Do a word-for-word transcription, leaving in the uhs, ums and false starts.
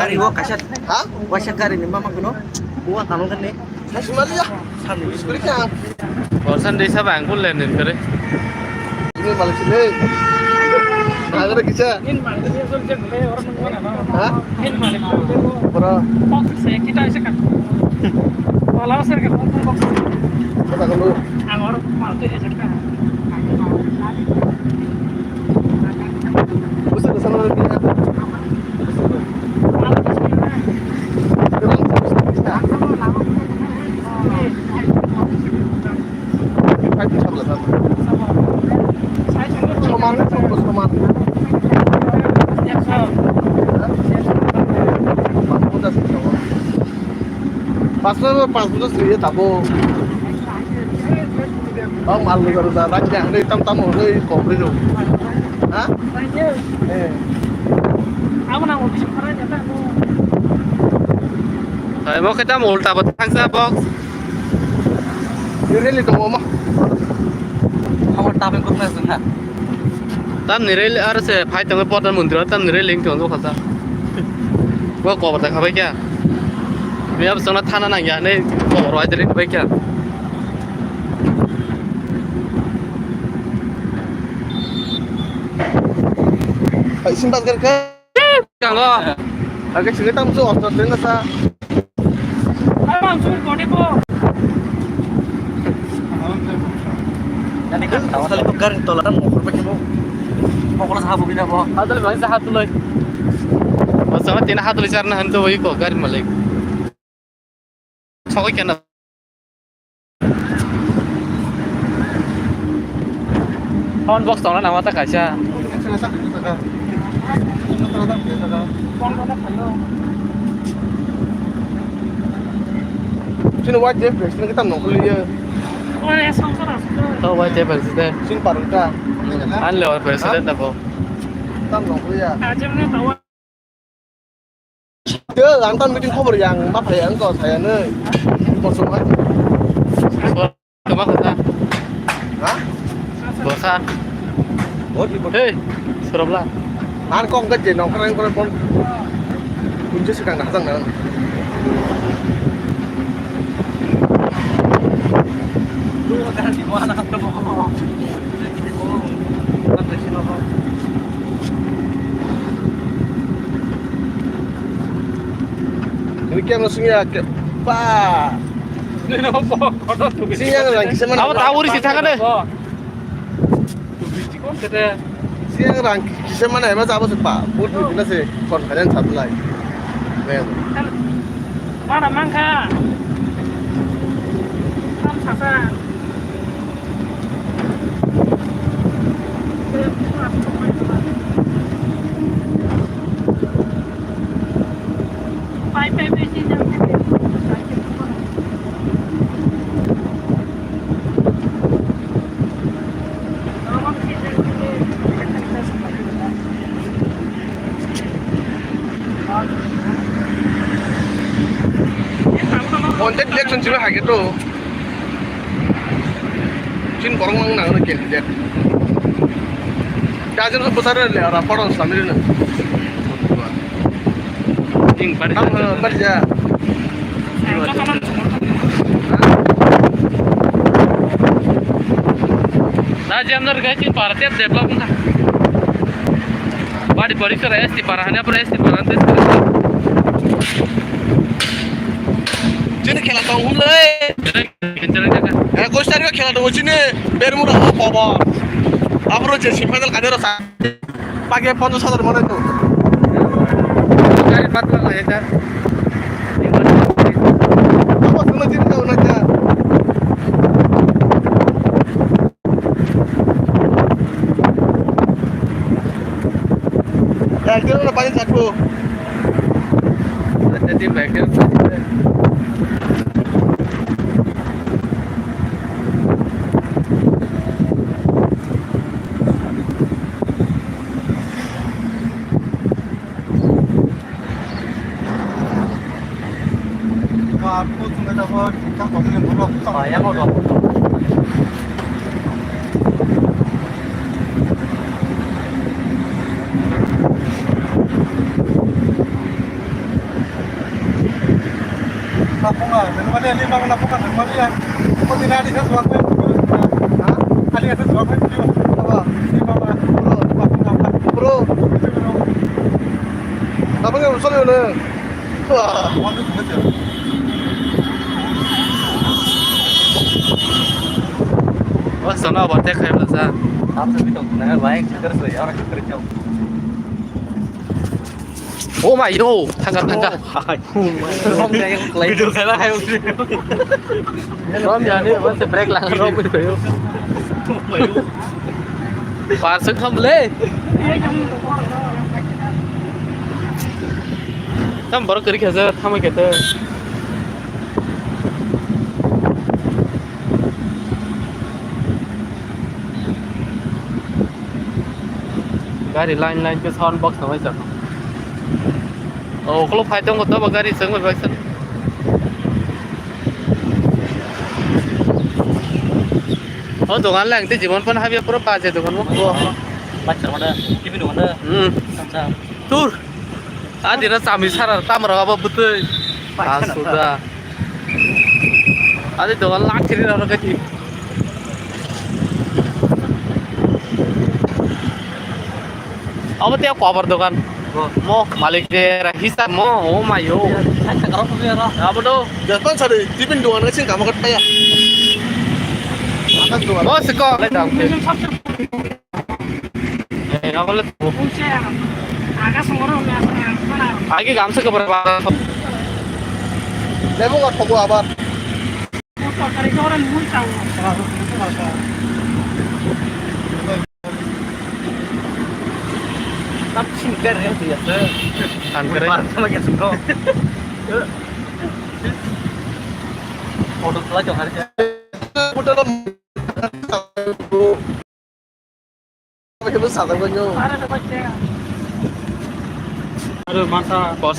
Gari o kaisa. Ha? Waisa gari ni mama kuno. Buwa tamo kani. Hai, sumali ya. Sami biskuri kya? Borsan desa bang kul len nen kare. Ini malik sini. Agak kisa. Ha? Bro. Kata kalu. Busur sana lagi ya. Soman, soman. Pas, pas, pas, pas, tabo. Bang mal ni garo da, rak yang ni tam tam ho ni kompre jo. Ha? Eh. Hai, mo kita mo ulta bat thang sa box. Ini ni tong mo. Kamu tapi kok nggak sengaja. Tamni rel ar se phai tongo Pradhan Mantri, tamni rel ling tongo kha ta. Bo kobo ta khabai kya. Biyab sona thana nang ya, ne kobo roi dere khabai kya. Hai, sim bas kar kha. Kango. Age sini tam su order deng sa. Sali ko gari tola mo kurba kebo. Mo kola sa bo bina bo. Hadal bhai sa hatuloi. Masala tina hatuloi charna hanto wai ko gari malik. Sokoi kena. Sound box tongna nangma ta kaisa. Sini wajib, sini kita nongkol ya. To wajib sini. Sini parung ta. An lewat president apa? Tam nongkol ya. Yo, ang tam meeting khobor yang ma phai ang ko saya nei. Bosong hai. Kama kata. Ha? Bosa. Bot ni bot. Hey, surabla. Ang kong ka je nong kang kore pon. Kunje se kang hasang nang. Lu ka di mana ka mo. Ini kiam langsung ya ke pa. Siang lang kisa mana? Awa tawuri si thangane. Siang lang kisa mana? Emang apa sih pak? Buat itu nasi konferen satu lagi. Mana mangka? Tam sasa. Content election chilo hage to. Chin borok mang nang na candidate. Kajen ko bosar le ara paro samir na. Ting pari. Tam pari ja. Na jamnar gai chin para tep develop na. Badi pori kara S T para hanya pura S T para antes. Chini khela tong hum le. Ekus tarikh khela tongo chini Bermura o kobo. Abro je semi final kadero sa. Pake ponchash hajar mane to. Gari patla la eta. Abo sunu chini ka una cha. Ek jon na pani chakko. Acha, team back. Lapunga, nangmani ali mama lapunga, nangmani ya. Kau tidak ada sesuatu yang, ha? Ali ada sesuatu yang, apa? Ini mama, bro, lapunga, bro. Apa yang usul ini? Wah. Wah, sana buat teh kayak biasa. Apa sih itu? Nah, baik, sekarang saya orang kerja. Oh my yo, thangka, thangka. Video khaila khai. Rom jani, bas break lang, rom video. Par sek kham le. Tam borok kiri khaja, thamai kete. Gari line line ke sound box nang waisa. Oh, kalau phai tongo to ba gari seng bai bai san. Oh, dogan lang te jibon pon habya pura pa je dogan mo. Bacha mana, T V dogan da. Hmm. Samsa. Tur. Adira chami sara tamra abo butui. Asuda. Adi dogan lakhiri rara kati. Abo te kobar dogan. Mo malik de ra hisa mo, oh my yo. Abo do. Japan sari, tipin dogan sing kamu kat paya. Atas dogan. Mo siko. Eh, abo le. Agi gamsa ke berapa? Lebu nggak toko abar. Tap singkar ya dia. Sangkar. Bar sama kayak singkong. Auto telah jauh hari. Aru masa. Kos